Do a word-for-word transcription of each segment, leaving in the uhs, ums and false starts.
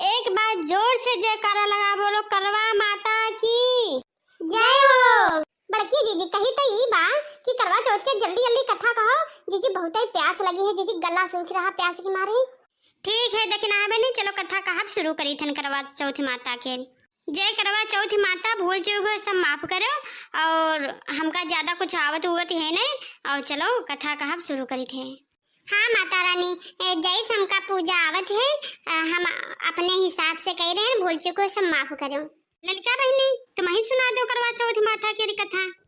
एक बार जोर से जयकारा लगा बोलो, करवा माता की जय हो। बड़की जीजी, कही तो ई बा कि करवा चौथ के जल्दी जल्दी कथा कहो। जीजी, बहुत ही प्यास लगी है जीजी, गला सूख रहा प्यास के मारे। ठीक है, देखना है बहनी, चलो कथा कहब शुरू करी थन करवा चौथ माता के। जय करवा चौथ माता, भूल चूक हो सब माफ करो, और हमका ज्यादा कुछ आवत उवत है नहीं, और चलो कथा कहब शुरू करी थे। हाँ माता रानी, ए, जैस हमका पूजा आवत है, अ, हम अपने हिसाब से कह रहे हैं, भूल चूक हो सब माफ करो। ललका बहनी, तुम ही सुना दो करवा चौथ माता के कथा।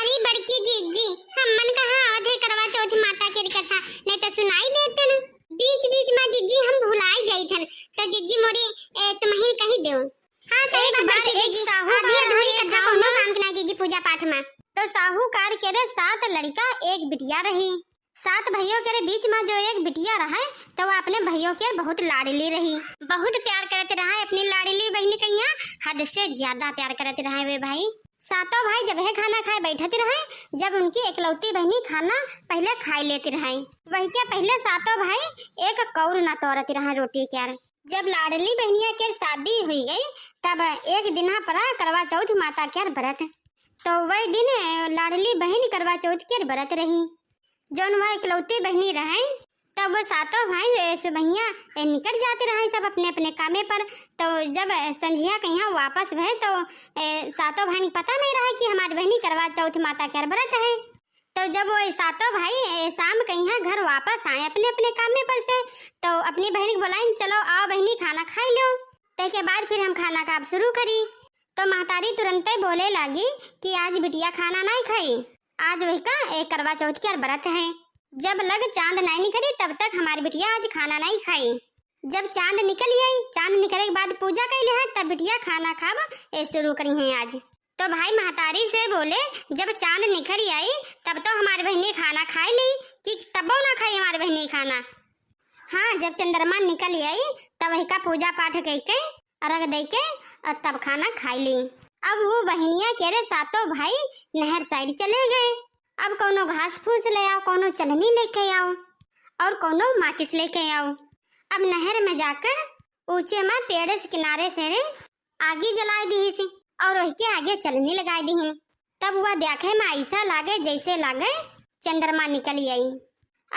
अरे बड़की जीजी, हमन कहाँ आवत है करवा चौथ माता के कथा, नहीं तो सुनाई देते न। बीच बीच में जीजी हम भुलाई जाइत हन, तो जीजी मोरे, ए, तुम ही कही दो। हाँ, सही एक बात बार बड़की एक जीजी, साहूकार आधी अधूरी रहे कथा गाँव कौनो में। काम के ना जीजी पूजा पाठ में। तो साहूकार के रे सात लड़का एक बिटिया रही। सात भइयों के रे बीच में जो एक बिटिया रहे, तो वो अपने भइयों के बहुत लाडली रही, बहुत प्यार करत रहे अपनी लाडली बहनी कहिया, हद से ज्यादा प्यार करत रहे वे भाई। सातों भाई जब है खाना खाए बैठत रहे, जब उनकी एकलौती बहनी खाना पहले खाए लेती रहे, वही के पहले सातों भाई एक कौर ना तोड़त रहे रोटी के। जब लाडली बहनिया के शादी हुई गई, तब एक दिना परा करवा चौथ माता के व्रत। तो वही दिन, ए, लाडली बहन करवा चौथ के व्रत रही। जौन वह इकलौती बहनी रहे, तब वो सातों भाई, ए, सुबहिया, ए, निकल जाते रहे सब अपने अपने कामे पर। तो जब, ए, संझिया कहिया वापस भए, तो, ए, सातों भाई पता नहीं रहा कि हमारी बहनी करवा चौथ माता के व्रत है। तो जब वो सातों भाई, ए, शाम कहिया घर वापस आए अपने अपने कामे पर से, तो अपनी बहन के बोलाइन, "चलो आओ बहनी, खाना खाई लो, तेके बाद फिर हम खाना का अब शुरू करी।" तो महतारी तुरंते बोले लागी कि आज बिटिया खाना नहीं खाई, आज वही का, ए, करवा चौथ के व्रत है। जब लग चांद नहीं निकली तब तक हमारी बिटिया आज खाना नहीं खाई। जब चांद निकल आई, चांद निकले के बाद पूजा कैले है, तब बिटिया खाना खाब, ए, शुरू करी है आज। तो भाई महतारी से बोले, "जब चांद निकल आई तब तो हमारी बहनी खाना खाए ली, कि तबो ना खाई हमारी बहनी खाना।" हाँ, जब चंद्रमा निकल आई तब वही का पूजा पाठ कई के, अर्घ दे के, और तब खाना खाई ली। अब वो बहनिया के रे सातों भाई नहर साइड चले गए। अब कौनो घास फूस ले आओ, कौनो चलनी लेके आओ, और कौनो माचिस लेके आओ। अब नहर में जाकर ऊंचे में पेड़ से किनारे से रे आगी जलाए दीहिस और वही के आगे चलनी लगाए दीहिन। तब वह देखे में ऐसा लागे जैसे लागे चंद्रमा निकल आई।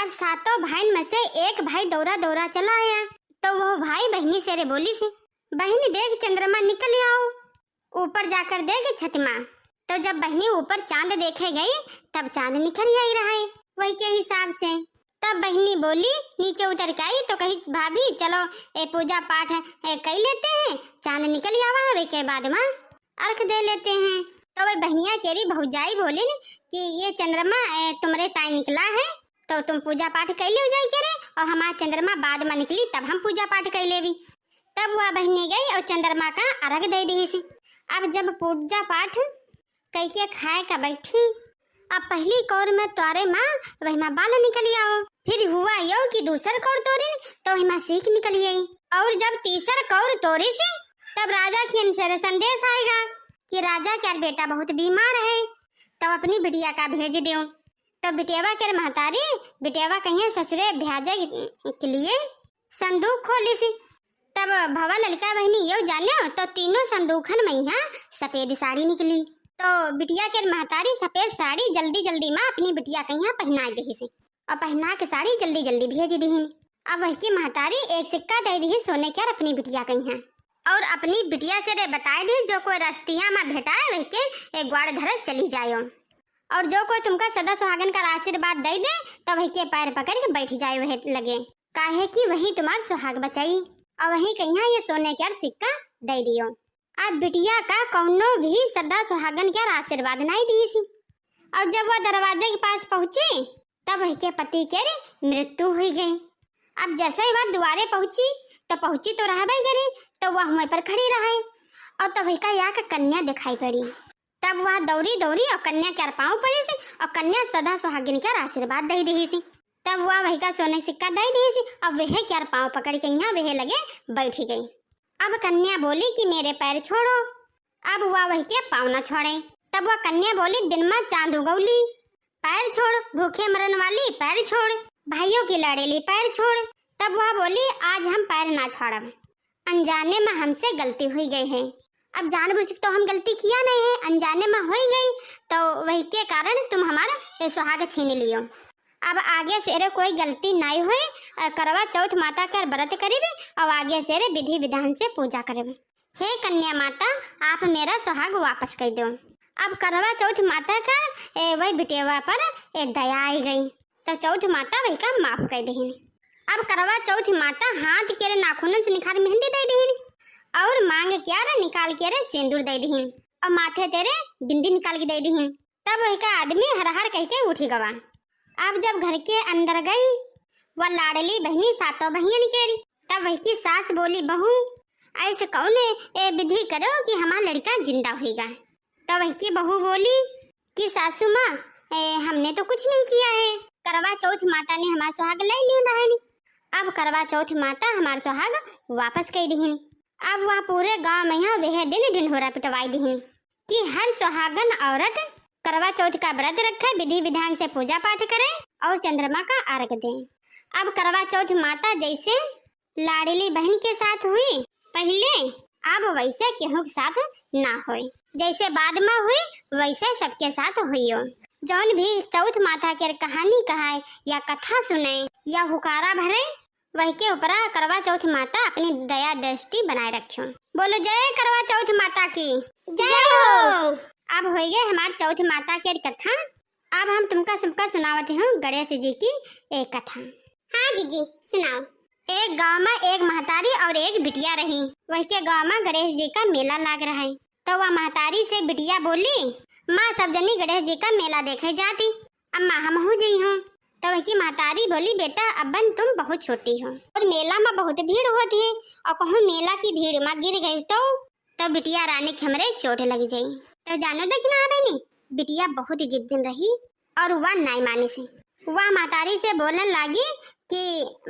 अब सातों भाइन में से एक भाई दौड़ा दौड़ा चला आया, तो वो भाई बहनी से रे बोलिस, "बहनी देख चंद्रमा निकल आओ।" ऊपर जाकर देखे छत मा, तो जब बहिनी ऊपर चांद देखे गई, तब चांद निखर आई रहा है, वही के हिसाब से। तब बहिनी बोली, नीचे उतर के आई तो कही, "भाभी चलो, ए पूजा पाठ, ए, कई लेते हैं, चांद निकल आवा है, वही के बाद मा अर्घ दे लेते हैं।" तो वह बहनिया केरी भौजाई बोलिन कि, "ये चंद्रमा, ए, तुम्हरे ताई निकला है, तो तुम पूजा पाठ कई लेव जाई के रे, और हमार चंद्रमा बाद मा निकली, तब हम पूजा पाठ कई लेवी।" तब वह बहिनी गई और चंद्रमा का अर्घ दे दीस। अब जब पूजा पाठ कई के खाए का बैठी, अब पहली कौर में तोरे मा वही मा बाल निकल आओ, फिर हुआ यो कि दूसर कौर तोरी तो वही मा सीख निकल आई, और जब तीसर कौर तोरी से तब राजा खियन से संदेश आएगा कि राजा के बेटा बहुत बीमार है, तब अपनी बिटिया का भेज दो। तो बिटियावा के महतारी बिटियावा कहिया ससुरे भेजे के लिए संदूक खोलिस। तब भवा ललका बहिनी यो जाने तो तीनों संदूखन में यहाँ सफेद साड़ी निकली। तो बिटिया के महतारी सफेद साड़ी जल्दी जल्दी मा अपनी बिटिया कहिया पहना दीस और पहना के साड़ी जल्दी जल्दी भेज दीहिन। अब वही की महतारी एक सिक्का दे दीस सोने के और अपनी बिटिया कहिया, और अपनी बिटिया से रे बताए दीस, "जो कोई रस्तिया मा भेटाए वही के एक ग्वाड़ धरे चली जायो।" और जो कोई तुमका सदा सुहागन का आशीर्वाद दे दे, तो वही के पैर पकड़ के बैठ जाए वही लगे, काहे कि वही तुम्हार सुहाग बचाई। और वही कहिया ये सोने के सिक्का दे दियो। अब बिटिया का कौनो भी सदा सुहागन के आशीर्वाद नहीं दीस। और जब वह दरवाजे के पास पहुँची, तब वही के पति के रे मृत्यु हुई गई। अब जैसे ही वह दुआरे पहुँची, तो पहुँची तो रहबे करी, तो वह वहीं पर खड़ी रहे, और तब वही का या का कन्या दिखाई पड़ी। तब वह दौड़ी दौड़ी और कन्या के पाँव पड़ीस, और कन्या सदा सुहागिन के आशीर्वाद दे दीस। तब वह वही का सोने सिक्का दे दीस, और वह के पाँव पकड़ के यहाँ वह लगे बैठी गई। अब कन्या बोली कि, "मेरे पैर छोड़ो।" अब वह वही के पाँव ना छोड़े। तब वह कन्या बोली, "दिन मा चांद उगौली, पैर छोड़, भूखे मरन वाली, पैर छोड़, भाइयों की लड़ेली, पैर छोड़।" तब वह बोली, "आज हम पैर ना छोड़ब।" अनजाने मा हमसे गलती हुई गई है। अब जानबूझ के तो हम गलती किया नहीं है, अनजाने मा हुई गई, तो वही के कारण तुम हमार ये सुहाग छीन लियो। अब आगे से रे कोई गलती नहीं हुई, अ, करवा चौथ माता के व्रत करीबे और आगे से रे विधि विधान से पूजा करीबे। हे कन्या माता, आप मेरा सुहाग वापस कर दो। अब करवा चौथ माता का, ए, वही बिटेवा पर, ए, दया आई गई, तो चौथ माता वही का माफ कर दहिन। अब करवा चौथ माता हाथ के रे नाखूनन से निखार मेहंदी दे दहिन और मांग के रे निकाल के रे सिंदूर दे दहिन और माथे ते रे बिंदी निकाल के दे दहिन। तब वही का आदमी हर हर कह के उठी गवा। अब जब घर के अंदर गई, वह लाडली बहनी सातों बहियन के री, तब वही की सास बोली, बहू, ऐसे कौन ए विधि करो कि हमारा लड़का जिंदा होइगा? तब वही की बहू बोली कि सासू माँ, ए, हमने तो कुछ नहीं किया है, करवा चौथ माता ने हमारा सुहाग ले लिया बहनी। अब करवा चौथ माता हमारा सुहाग वापस कर दीहिन। अब वह पूरे गांव में यहाँ वह दिन ढिंढोरा पिटवाई दीहिन कि हर सुहागन औरत करवा चौथ का व्रत रखे, विधि विधान से पूजा पाठ करे और चंद्रमा का अर्घ दे। अब करवा चौथ माता जैसे लाडली बहन के साथ हुई पहले, अब वैसे केहू के साथ ना होए, जैसे बाद में हुई वैसे सबके साथ हुई हो। जौन भी चौथ माता के कहानी कहाए या कथा सुने या हुकारा भरे, वही के ऊपरा करवा चौथ माता अपनी दया दृष्टि बनाए रखियो। बोलो जय करवा चौथ माता की। जय हो। अब होई गए हमार चौथ माता के कथा। अब हम तुमका सबका सुनावत हूँ गणेश जी की एक कथा। हाँ जीजी, सुनाओ। एक गांव में एक महतारी और एक बिटिया रही। वही के गांव में गणेश जी का मेला लाग रहा है। तो वह महतारी से बिटिया बोली, माँ, सब जनी गणेश जी का मेला देखे जाती, अम्मा हमहू जई हूँ। तो वही की महतारी बोली, बेटा, अबन तुम बहुत छोटी हो और मेला में बहुत भीड़ होती है और कहूँ मेला की भीड़ में गिर गई तो, तो बिटिया रानी के हमरे चोट लग जाई। तो जानो दखिनहा बहनी, बिटिया बहुत जिद्दीन रही और वह नाई मानी से। वह महतारी से बोलन लागी कि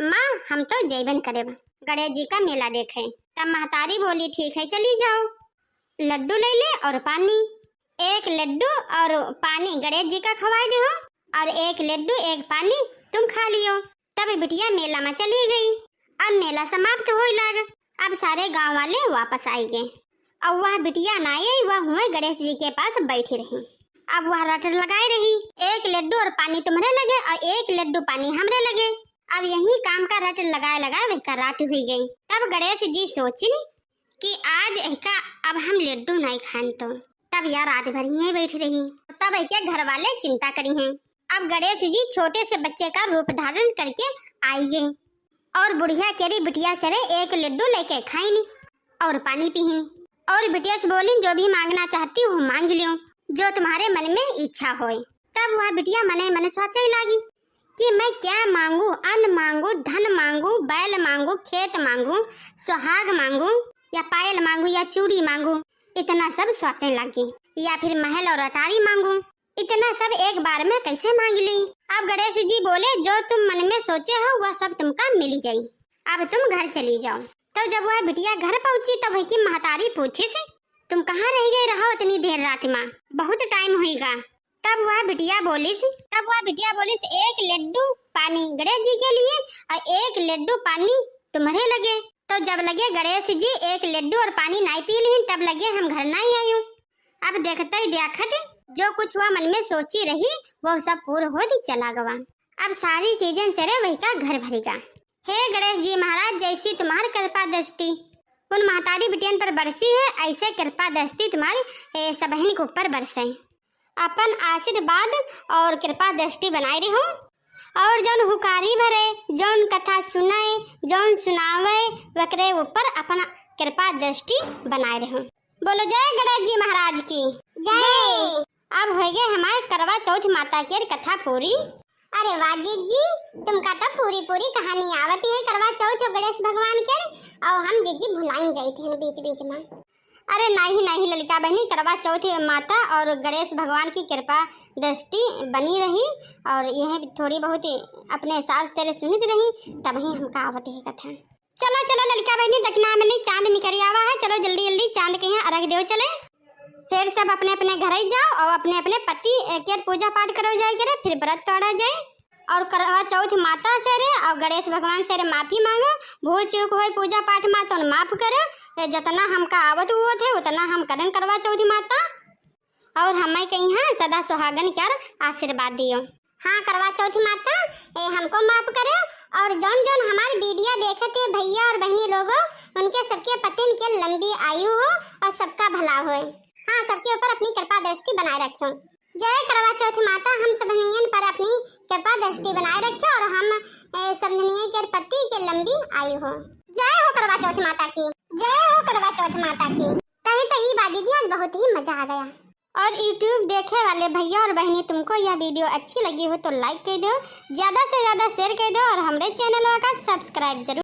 माँ, हम तो जैबन करे गणेश जी का मेला देखे। तब महतारी बोली, ठीक है, चली जाओ। लड्डू ले ले और पानी, एक लड्डू और पानी गणेश जी का खवाए दे हो और एक लड्डू एक पानी तुम खा लियो। तब बिटिया मेला में चली गई। अब मेला समाप्त होए लाग। अब सारे गांव वाले वापस आए गए। अब वह बिटिया ना आई, वह हुए गणेश जी के पास बैठी रही। अब वह रट लगाए रही, एक लड्डू और पानी तुम्हरे लगे और एक लड्डू पानी हमरे लगे। अब यही काम का रट लगाए लगाए वही का रात हुई गई। तब गणेश जी सोचिन कि आज एहका अब हम लड्डू नहीं खान तो, तब यह रात भर यहीं बैठी रही। तब एहके घर वाले चिंता करी हैं। अब गणेश जी छोटे से बच्चे का रूप धारण करके आइए और बुढ़िया केरी बिटिया से रे एक लड्डू लेके खाइनी और पानी पीनी और बिटिया से बोली, जो भी मांगना चाहती हूँ मांग लियो, जो तुम्हारे मन में इच्छा होए। तब वह बिटिया मने मन सोचे लागी कि मैं क्या मांगू, अन्न मांगू, धन मांगू, बैल मांगू, खेत मांगू, सुहाग मांगू, या पायल मांगू, या चूड़ी मांगू, इतना सब सोचे लागी, या फिर महल और अटारी मांगू। इतना सब एक बार में कैसे मांग ली? अब गणेश जी बोले, जो तुम मन में सोचे हो वह सब तुमका मिली जाई, अब तुम घर चली जाओ। तब जब वह बिटिया घर पहुंची तब वही की महतारी पूछे से, तुम कहाँ रह गए रहो इतनी देर रात में, बहुत टाइम हुईगा। तब वह बिटिया बोलिस, तब वह बिटिया बोलिस, एक लड्डू पानी गणेश जी के लिए और एक लड्डू पानी तुम्हरे लगे। तो जब लगे गणेश जी एक लड्डू और पानी नाई पी लिहिन, तब लगे हम घर नाई आयु। अब देखते ही देखत जो कुछ वह मन में सोची रही, वो सब पूर होत चला गवा। अब सारी चीजन से रे वही का घर भरी गा। हे गणेश जी महाराज, जैसी तुम्हार कृपा दृष्टि उन महतारी बिटियन पर बरसी है, ऐसे कृपा दृष्टि तुम्हारी, ए, सबहिन के ऊपर बरसे। अपन आशीर्वाद और कृपा दृष्टि बनाए रहो। और जौन हुकारी भरे, जौन कथा सुनाए, जौन सुनावे, वकरे ऊपर अपन कृपा दृष्टि बनाए रहो। बोलो जय गणेश जी महाराज की। जय। अब होइगे हमार करवा चौथ माता के कथा पूरी। अरे वाह जीजी, तुमका तो पूरी पूरी कहानी आवती है करवा चौथ और गणेश भगवान के, और हम जीजी भुलाइन जाइत हैं बीच बीच में। अरे नहीं नहीं ललिका बहनी, करवा चौथ माता और गणेश भगवान की कृपा दृष्टि बनी रही, और यह थोड़ी बहुत अपने हिसाब से तेरे सुनित रही, तब ही हमका आवती है कथा। चलो चलो ललिका बहनी, दखिना में नहीं चांद निकल आवा है, चलो जल्दी जल्दी चांद के यहाँ अर्घ देव चले। फिर सब अपने अपने घर ही जाओ और अपने अपने पति, ए, के पूजा पाठ करो जाए करे, फिर व्रत तोड़ा जाए। और करवा चौथ माता से रे और गणेश भगवान से रे माफी मांगो। भूल चूक होई पूजा पाठ मा तो माफ करो। ए, जितना हमका आवत हुआ थे उतना हम करन करवा चौथ माता। और हमें कहीं हाँ सदा सुहागन क्यार आशीर्वाद दियो। हाँ करवा चौथ माता, ए, हमको माफ करो। और जौन जौन हमारी वीडियो देखत है भैया और बहनी लोगो, उनके सबके पतिन के लंबी आयु हो और सबका भला होए। हाँ, सबके ऊपर अपनी कृपा दृष्टि बनाए रखियो। जय करवा चौथ माता, हम सबनियन पर अपनी कृपा दृष्टि बनाए रखियो और हम, ए, सबनियन के पति के लंबी आयु हो। जय हो करवा चौथ माता की, जय हो करवा चौथ माता की। तभी तो ई बाजी जी आज बहुत ही मजा आ गया। और YouTube देखे वाले भैया और बहनी, तुमको यह वीडियो अच्छी लगी हो तो लाइक कर दो, ज्यादा से ज्यादा शेयर कर दो और हमरे चैनल का सब्सक्राइब जरूर